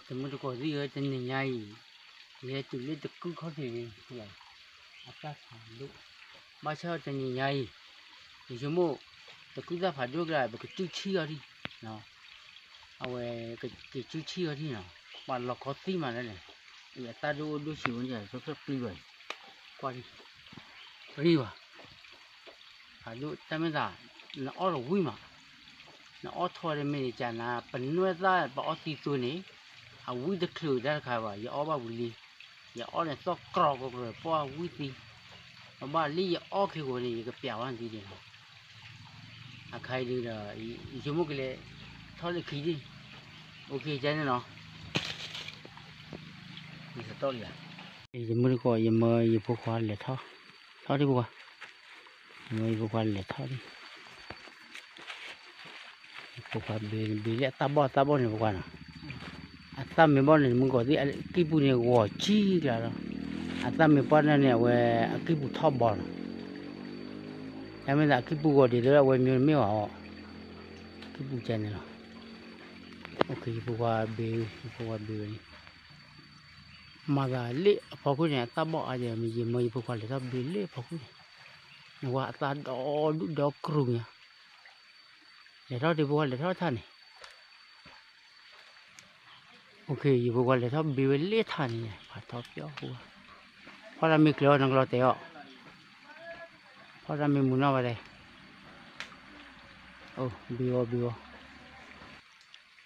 တမုၢ်တကိးသ့ၣ်ဧၢ, တနံၤညါအံၤ ယဟဲတုၤလၢတကုၢ်ခီၣ်ထံးန့ၣ် အတၢ်ဖးဒိၣ်, ဘၣ်ဆၣ်တနံၤညါအံၤ ယဆိကမိၣ် တကုၢ်တၢ်ဖးဒိၣ်ကျါ ပကစူၢ်ဆံၣ်အီၤဒံး, အဝဲ ကစူၢ်ဆံၣ်အီၤဒံးနီၤ, ပှၤလီၤခီသံမးလဲၣ်န့ၣ်, အံၤအတၢ်ဒိၣ်အိၣ်ဒိၣ်ဆံးဝဲန့ၣ် ဖျၢၣ်ဖျၢၣ်ပျံၤဘၣ်အံၤ, ကွၢ်ဒံး, ပျံၤဘၣ် ဖးဒိၣ်တၢ်မ့ၢ်သး, နအီၣ်တဝံၣ်မး, နအီၣ်ထီၣ်ဒီးမ့ၢ်န့ၣ်ကနၤ ပနွဲၣ်သၣ်ပအီၣ်သံသိန့ၣ်, အဝံၣ်တချုးတၢ်တခါဘၣ် ယအီၣ်ဘၣ်ပူၤလံ, ယအီၣ်န့ၣ်သီၣ်ကြီကြီ ပှၢ်ဝံၣ်သံ, ပဘၣ်လံယအီၣ်ခဲကိာ်န့ၣ် ယကပျးဝဲနသံဒံးလီၤ, အခါအံၤဒုးဒီး ယဆိကမိၣ်ကလဲၤထီၣ်လၢခံဒံး, အိၣ်ခ့ကန့ၣ်နီၤ, ယတတီၢ်လံဧါ, ယမုၢ်တကိး ယမၢယဖိခွါလဲၤထီၣ်, ထီၣ်ဒံးဖိခွါ, ယမၢယဖိခွါလဲၤထီၣ်ဒံး ဖိခွါဘ့ၣ်ဘ့ၣ်လၢအတၢ်ဘီၣ်တၢ်ဘီၣ်န့ၣ် ဖိခွါနီၤ, အသၣ်မ့ၢ်ဘီၣ်န့ၣ် မုၢ်ကီၤသ့ၣ်အကံၢ်ပူၤန့ၣ် ဂီၤဆံကျါလီၤ, အသၣ်မ့ၢ်ပီၣ်န့ၣ် အဝဲအကံၢ်ပူၤထီၣ်ဘီနီၤ, တၢ်မ့ၢ်သးအကံၢ်ပူၤဂီၤဒံးလၢ အဝဲမ့ၢ်မ့ၢ်ဝဲအီၤ, ကံၢ်ပူၤကန့ၣ်လီၤ, ယဖိခွါဘ့ၣ် ယဖိခွါဘ့ၣ်ဝဲန့ၣ် မၤသးလၢအဖီခိၣ်န့ၣ် အတၢ်ဘီၣ်အါယဲ မ့ၢ်ယမၢယဖိခွါလဲၤထီၣ်ဘ့ၣ်လၢဖီခိၣ်န့ၣ်, နဝဲအသၣ်ဒီဒူၣ်ဒီကြူးညါ, လဲၤထီၣ်ဒံးဖိခွါလဲၤထီၣ်ထါန့ၣ်, အိၣ်ခ့ ယဖိခွါလဲၤထီၣ်ဘ့ၣ်ဝဲလၢထါန့ၣ် ဖးထီပျီၢ်ဖိခွါ, ဖီၣ်တၢ်မ့ၢ်ကျၢၤအီၤ နကလီၤတဲာ်အီၤ, ဖီၣ်တၢ်မ့ၢ်မုာ်နီၢ်ဝဲဒဲး, အိၣ်ဘ့ၣ်အီၤဘ့ၣ်အီၤ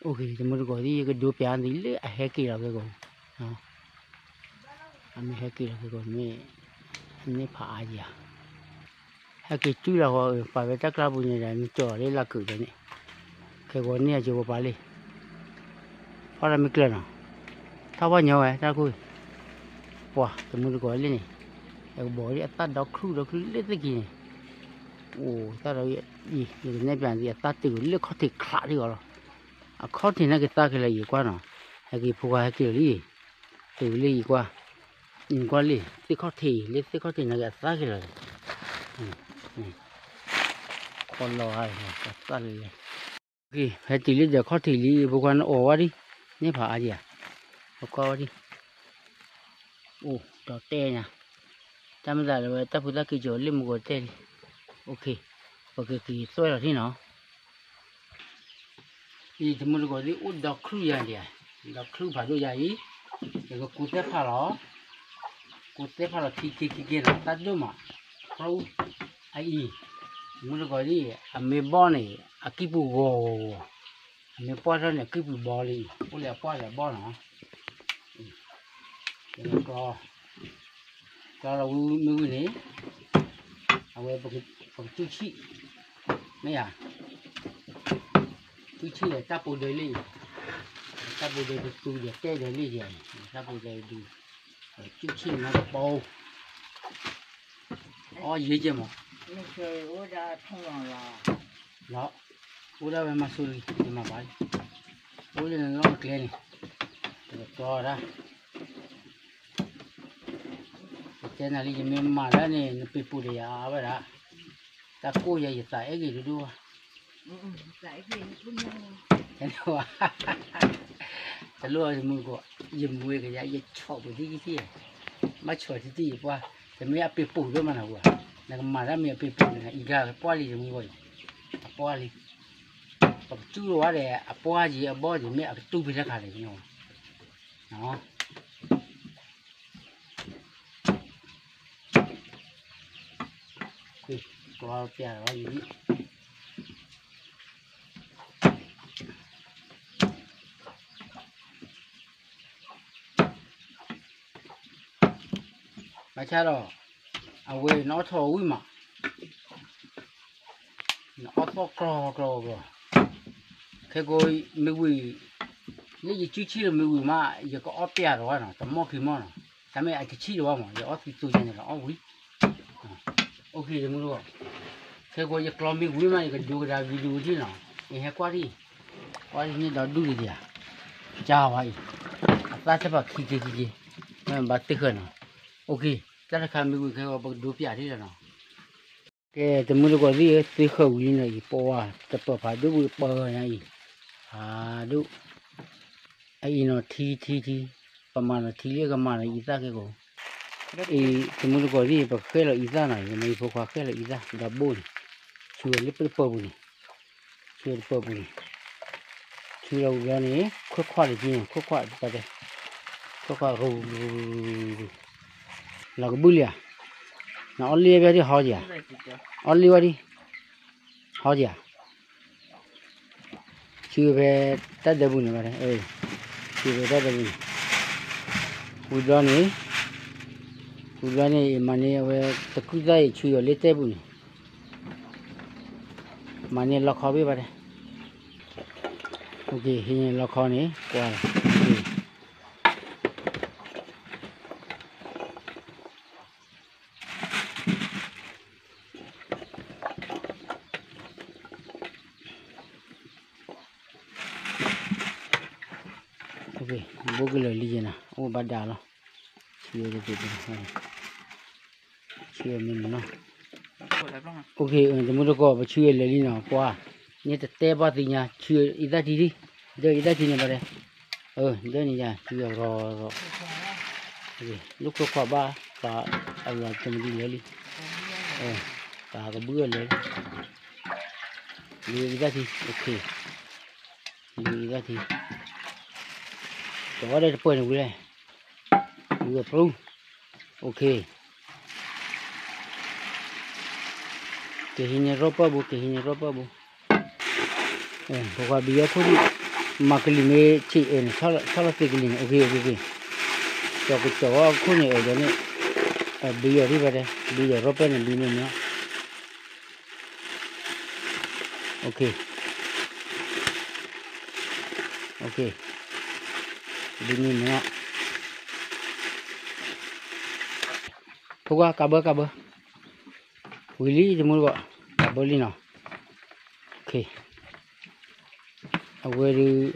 အိၣ်ခ့ တမုၢ်တကိးသ့ၣ် ယကဒိးပျးနသံလၢအဟဲက့ၤလီၤခဲကိာ်, အမ့ၢ်ဟဲက့ၤလီၤခဲကိာ်မ့ၢ်, အန့ၣ်ဖးအါယၤ, ဟဲက့ၤစုလီၤဃီ ပာ်ဖဲတၢ်ကျါပူၤန့ၣ်ဒီး နကၠီၤလၢလၢကုာ်ဒီးန့ၣ်, ခဲကိာ်န့ၣ်အကၠီၤပပာ်လံ, ဖီၣ်တၢ်မ့ၢ်ကျၢၤနီၤ, ထီၣ်ဖီၣ်ညီဝဲတၢ်ခိၣ်, ပှၤတမုၢ်တကိးလၢန့ၣ်, အကဘီၣ်ဒ်အသၣ်ဒီခုၣ်ဒီခုၣ်လၢသ့ၣ်က့ၤန့ၣ်, အိၣ်သၣ်ဒီး ယကနဲၣ်ပျးနသံ အသၣ်တုၤလၢခီၣ်ထံးချးဒံးအီၤလီၤ, အခီၣ်ထံးန့ၣ်ကသါခဲလၢာ် ယကွၢ်နီၤ, ဟဲက့ၤဖိခွါဟဲက့ၤလီၤလံ, တုၤလၢယကွၢ်, ယကွၢ်လံ, သ့ၣ်ခီၣ်ထံး လၢသ့ၣ်ခီၣ်ထံးန့ၣ်ကသါခဲလၢာ်, ခီလီၤ, သၣ်လၢ, ဟဲတုၤလၢဒီးခီၣ်ထံးလံ ဖိခွါနအိၣ်ဝဲဒံး, န့ၢ်ဖးအါဒံးဧါ, ပကွၢ်ဝဲဒံး, အိၣ်ဒီးတဲညါ, တၢ်မ့ၢ်သးလၢဝဲတၢ်ဖိသၣ်က့ၤကၠီၤလၢမုၢ်ကီၤတဲလံ, အိၣ်ခ့, ပကက့ၤသွဲၣ်လီၤထံနီၤ အံၤ တမုၢ်တကိးသ့ၣ်အိၣ်ဒီးခုၣ်ယၤဒံးဧါ, ဒီးခုၣ်ဖးဒိၣ်ယၤအံၤ, ယကကူသဲဖးလီၤ, ကူသဲဖးလီၤခံက့ခံက့နီၤ တၢ်ဒိၣ်မး, ခီအံၤ, တမုၢ်တကိးသ့ၣ် အမ့ၢ်ဘီၣ်န့ၣ် အကံၢ်ပူၤဂီၤဂီၤဂီၤ, အမ့ၢ်ပှၢ်ထီၣ်န့ၣ် အကံၢ်ပူၤဘီလံ, အိၣ်လၢအပှၢ်လၢအဘီၣ်နီၤ ကျီလီၤဝံၤမ့ၢ်ဝံၤန့ၣ်, အဝဲပကစူၢ်ဆံၣ်, မ့ၢ်ဧါ, စူၢ်ဆံၣ်ဒီးတၢ်ပိဒၢလံ, တၢ်ပိဒၢတသူဒီးတဲဒၢလံယဲ, တၢ်ပိဒၢတသူ, စူၢ်ဆံၣ်နီတပိ, အီယဲကဲမး, လီၤ, အိၣ်ဒၣ်ဝဲမၤဆိလံ ယမၤဘၣ်လံ, အိၣ်လၢနလီၢ်ကျဲန့ၣ်, တကတီၤဒၣ် ပတဲနၤလံ ယမ့ၢ်မၤဒၣ်န့ၣ် နပ့ၤပူၤဒီးယၤအါဝဲဒၣ်, တၢ်ကိၢ်ယၤ ယသးအဲၣ်ဂ့ၤဒိၣ်ဒိၣ်ဘၣ်, တလိၣ်ယမုၢ်ကီး, ယမုၢ်ကယၤ ယဆီၣ်ပူၤထံထံထံ, ဘၣ်ဆီၣ်ထံထံယပှၢ်, တမ့ၢ်အပ့ၤပူၤဒိၣ်မးနၤဝဲ, နကမၤတၢ်မ့ၢ်အပ့ၤပူၤန့ၣ် အံၤကပှၢ်လံယမုၢ်ကီး, အပှၢ်လံ, ပကစူၢ်လီၤဝဲဒီး အပှၢ်ယံၤအဘီယံၤ မ့ၢ်အကတူၢ်ဖဲလဲၣ်ခါန့ၣ် ကျီပျးလီၤယံၤ, ဘၣ်ဆၣ်ဒီး အဝဲနအီၣ်ထီၣ်ဝံၣ်မး နအီၣ်သီၣ်ကြီကြီကြီ, ခဲကိးမ့ၢ်ဝံၤ, လၢယစုဆံၣ်လၢမ့ၢ်ဝံၤမး ယကအီၣ်ပျးလီၤဝဲနီၤ, တမီၢ်ခံမီၢ်နီၤ, တၢ်မ့ၢ်အတဆံၣ်လီၤဝဲမး ယအီၣ်သံသိညါန့ၣ်လီၤ အီၣ်ဝံၤ, အိၣ်ခ့တမုၢ်တကိး, ခဲကိးယကျီမ့ၢ်ဝံၤမး ယကဒိကဒါ video ထံၣ်နီၤ, ယဟဲကွၢ်ထံၣ်, ကွၢ်ထံၣ်န့ၣ်ဒီဒူၣ်လံဒံးဧါ, ကၢ်ဝဲအံၤ, အသၣ်တဖၣ်ခံက့ခံက့, မ့ၢ်ဘၣ်သ့ၣ်ဃၢၤနီၤ, အိၣ်ခ့, တၢ်တခါမ့ၢ်ဝံၤခဲကိး ပကဒိပျးထံၣ်လီၤနီၤ ကဲ တမုၢ်တကိးသ့ၣ်ဧၢ သ့ဃၢၤဝံၤလံနီၤအံၤ ပဝါ တပၢၤဖးဒိၣ်ပူၤတပၢၤညါအံၤ ဖးဒိၣ် အအံၤနီၤထံထံထံ, ပမၤလီၤထံလံအကမၤလီၤအံသၣ်ခဲကိာ်, အံၤတမူတကိးသ့ၣ် ပဃဲလီၤအံသၣ်နီၤ, ယမ့ၢ်ဖိခွါဃဲလီၤအံသၣ် ဒီဘိန့ၣ်, ဆူဝဲလၢပတပၢၤပူၤန့ၣ်, ဆူဝဲတပၢၤပူၤန့ၣ်, ဆူလီၤဝံၤဘျီန့ၣ် ခွဲခွးတက့ၢ်န့ၣ် ခွဲခွးတပၢ်တဲ, ခွဲခွးရူၤ လီၤကဘုၣ်လံဧါ, နအီၣ်လ့ၣ်ဝဲဒ်ဟီကဧါ, အီၣ်လ့ၣ်ဝဲဒ်, ဟီကဧါ ဆူဖဲတၢ်ဒၢပူၤန့ၣ်ဘၣ်, ဆူဖဲတၢ်ဒၢပူၤန့ၣ်, ဝံၤဘျီန့ၣ်, ဝံၤဘျီန့ၣ် အမၤန့ၢ်အဝဲ တကူၣ်သၣ်အံၤဆူယီၤလ့တဲပူၤန့ၣ်, မၤန့ၢ်လီခီဘ့ၣ်ဘၣ်တဲ, ဟံးန့ၢ်လီခီန့ၣ် ကွၢ်လီၤ ဘိကလၢာ်လံယဲနၤ အိၣ်ဘၣ်ဒါလီၤ, ဆံ, ဆံမ့ၢ်နီၤ, တမူတကိး ပဆံဝဲလၢာ်လံနီၤ ကွၢ်, န့ၣ်တတဲဘၣ်သ့ၣ်ညါ ဆံအံသၣ်ထံလံ, ဒၢအံသၣ်ထံန့ၣ်ဘၣ်တဲ, ဒၢန့ၣ်ယၤ ဆံဂီၤဂီၤ, လၢခိခွးဘၣ်, အယၤတမံၤလၢာ်လံ, တၢ်ကဘုၣ်အလၢာ်လံ, လၢအံသၣ်ထံ, လၢအံသၣ်ထံ, ကဝဲဒၣ်တပှဲၤန့ၣ်ဝံၤလဲၣ်, ဝံၤအပျူ, ကဟံးန့ၢ်ရီပၢ်ဘိ ကဟံးန့ၢ်ရီပၢ်ဘိ, ပကွၢ်ဘံယီၤခိၣ်ဒံး, မၤကလံၤမ့ၢ်ဆံးအၢန့ၣ် ဆီၣ်လီၤသ့ကလံၤန့ၣ် က, က, က, ကၠီၤကၠီၤဝဲခိၣ်န့ၣ် အၢဒ်န့ၣ်, ဘံယီၤဒံးဘၣ်တဲ, ဘံယီၤရီပၢ်န့ၣ် ဘံန့ၢ်မ့ၢ်, ဘံန့ၢ်မ့ၢ်, ဖိခွါ ကးဘၢ ကးဘၢ, ဝံၤလံတမူတကိး, ကးဘၢလံနီၤ, အဝဲဒုး,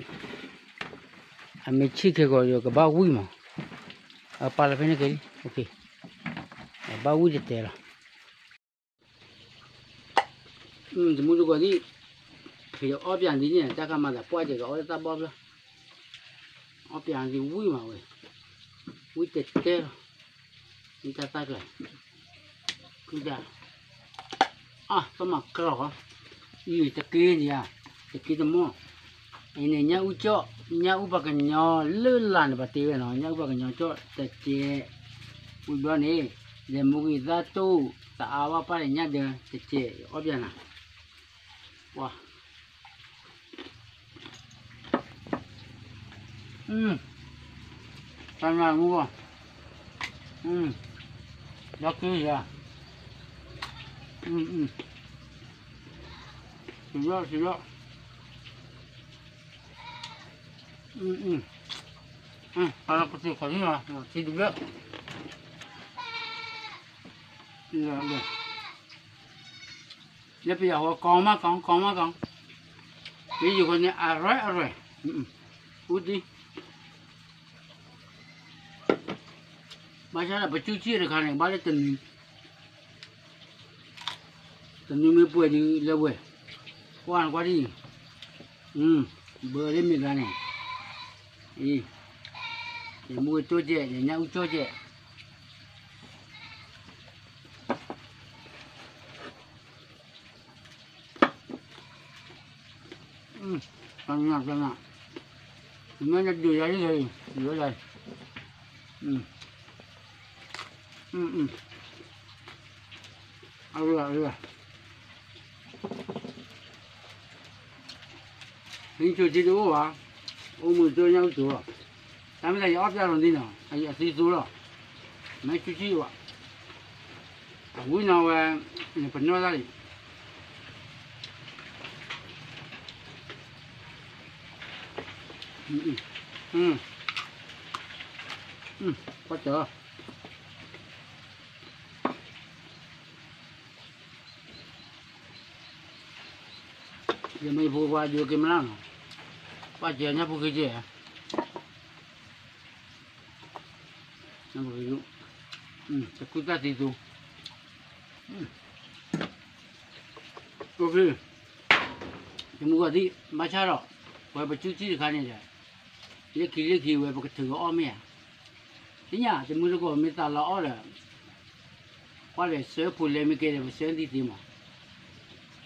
အမ့ၢ်ဆံးခဲကိာ်ဒီးကဘၣ်ဝံၣ်မး, အပာ်လီၤဖဲန့ၣ်က့ၤလံ, အဘၣ်ဝံၣ်တတဲလီၤ. တမူတကိးဒ်, ဖဲယအီၣ်ပၠးဒ်န့ၣ် တၢ်ကမၤသးပှၢ်ကဲၤကအီၣ်လၢတၢ်ဘီဖျၢၣ်, အီၣ်ပၠးဒ်ဝံၣ်မးဝဲ, ဝံၣ်တဲတဲလီၤ, မ့ၢ်တၢ်သၣ်ကျါ, ကုၢ်တၢ်, အါ ပမၤကလီၤဃီ, အံၤတက့ၢ်န့ၣ်ဧါ, တက့ၢ်တမီၢ်, အံၤန့ၣ် ညၣ်အူကၠီၣ်, ညၣ်အူပှၤကညီလၢလာ်န့ၣ် ပှၤတ့ဝဲနီၤ, ညၣ်အူပှၤကညီကၠီၣ်တကဲး, ဝံၤဘျီန့ၣ်, လဲၤမူဂ့ၤသၣ်တိၢ်, တအါဝဲပၢ်န့ၣ်ညၣ်ဒၢ, တကဲး, အီၣ်ပၠးနၤ, ပှၤ တၢ်နၢ်မူဘၣ်, ဒီက့ယၤ, စံးဘျီ စံးဘျီ, ပှၤလီၤကသ့ၣ်ခီၣ်ထံနီၤ ထံတဘျၢၣ်, လၢပယီၤဃီ ကောင်းမကောင်း ကောင်းမကောင်း, လၢယိၤဃီန့ၣ် အရွဲၣ်အရွဲၣ်, အူတံၢ်, ဘၣ်ဆၣ်ဒီးပကူၣ်ဆံၣ်တခါန့ၣ် ဘၣ်လၢတနွံ, တနွံမ့ၢ်ပှဲၤဒုးလၢဝဲ, ကွၢ်နကွၢ်ဒ်အံၤ, ဘၢလၢမ့ၢ်ဂၤန့ၣ်, အံၤ, ယမူကၠိၣ်ကဲး ယညၣ်အူကၠိၣ်ကဲး မ့ၢ်နဒုးယၤလံ, ဒုးယၤလံ, အရၢ အရၢ, ဟံးကၠိၣ်ထံတအိၣ်ဘၣ်, အိၣ်မုာ်ကၠိၣ်ညၣ်အူကၠိၣ်လီၤ, တၢ်မ့ၢ်တၢ်ယအီၣ်ပၠးလီၤဒ်နီၤ အသံသိလီၤ, မ့ၢ်ကူၣ်ဆံၣ်ဘၣ်, အဝံၤနီၤဝဲ, ပနီၢ်တၢ်လံ ကွၢ်စၢၤ, ယမ့ၢ်ဖိခွါဒုးက့ၤမလၢ်နီၤ, ကွၢ်စၢၤညၣ်ဖိဃ့ကဲ, ညၣ်ဖိဃ့, တကူၣ်တၢ်သံသိ, တမူတကိးဒ်, ဘၣ်ဆၣ်ဒီး, ပဝဲပကူၣ်ဆံၣ်တခါန့ၣ်ဒီး, လၢခံလၢခံဝဲပကထုးအီၣ်မ့ၢ်ဧါ, သ့ၣ်ညါ တမူတကိးမ့ၢ်သးလီအီၣ်ဒီး ကွၢ်ဒီးစၢဖိလဲမ့ၢ်ကဲဒီး ပစၢသံသ့မး,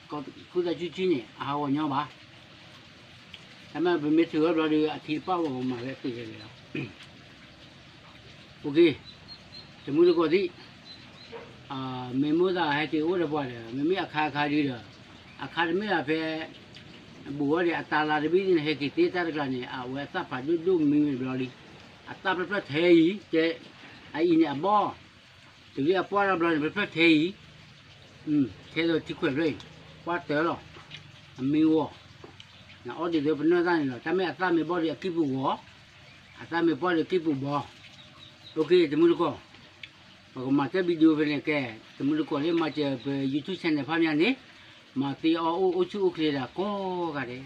ခူၣ်သးဆူၣ်ဆူၣ်န့ၣ် အဟးဂီၤညီဘၣ်, တမ့ၢ်ပမ့ၢ်ထုးအီၣ်ဘျီဒီး အထံတပၣ်ဝဲပမၤဝဲအသုးလဲၤလဲၤလီၤ. တမူတကိးသ့ၣ်, မ့ၢ်မိၣ်သးဟဲက့ၤအိၣ်ဒီးပှၤဒီး မ့မ့ၢ်အခါအခါဒုဒီး အခါတမ့ၢ်ဒၣ်ဖဲ ဘူးဝဲဒီးအတၢ်လါတဘ့ၣ်န့ၣ် ဟဲက့ၤသ့တၢ်တကျါန့ၣ် အဝဲအသၣ်ဖးဒိၣ်ဒိၣ်မံဝဲဘျီလံ, အသၣ်ဖျၢၣ်ဖျၢၣ်ထဲအံၤ တဲ, အအံၤန့ၣ်အဘီၣ်, တုၤလၢအပှၢ်ထီၣ်ဘျီန့ၣ် ဖျၢၣ်ဖျၢၣ်ထဲအံၤ, ထဲသိးထံခွဲးဖျၢၣ်အံၤ, ပှၢ်တၢၢ်လီၤ, အမံဝီၤ, နအီၣ်ဒ်သိးပနီၢ်သၣ်န့ၣ်လီၤ, တၢ်မ့ၢ်အသၣ်မ့ၢ်ဘီၣ်ဒီးအကံၢ်ပူၤဝီၤ, အသၣ်မ့ၢ်ပှၢ်ဒီးကံၢ်ပူၤဘီ, တမူတကိး, ပကမၤတၢ် video ဖဲန့ၣ်ကဲ, တမူတကိးလၢမၤစၢၤပ YouTube channel ဖးမးန့ၣ်, မၤသ့အီၣ်အိၣ်အိၣ်ဆူၣ်အိၣ်ချ့ဒၣ်ကိးဂၤဒဲး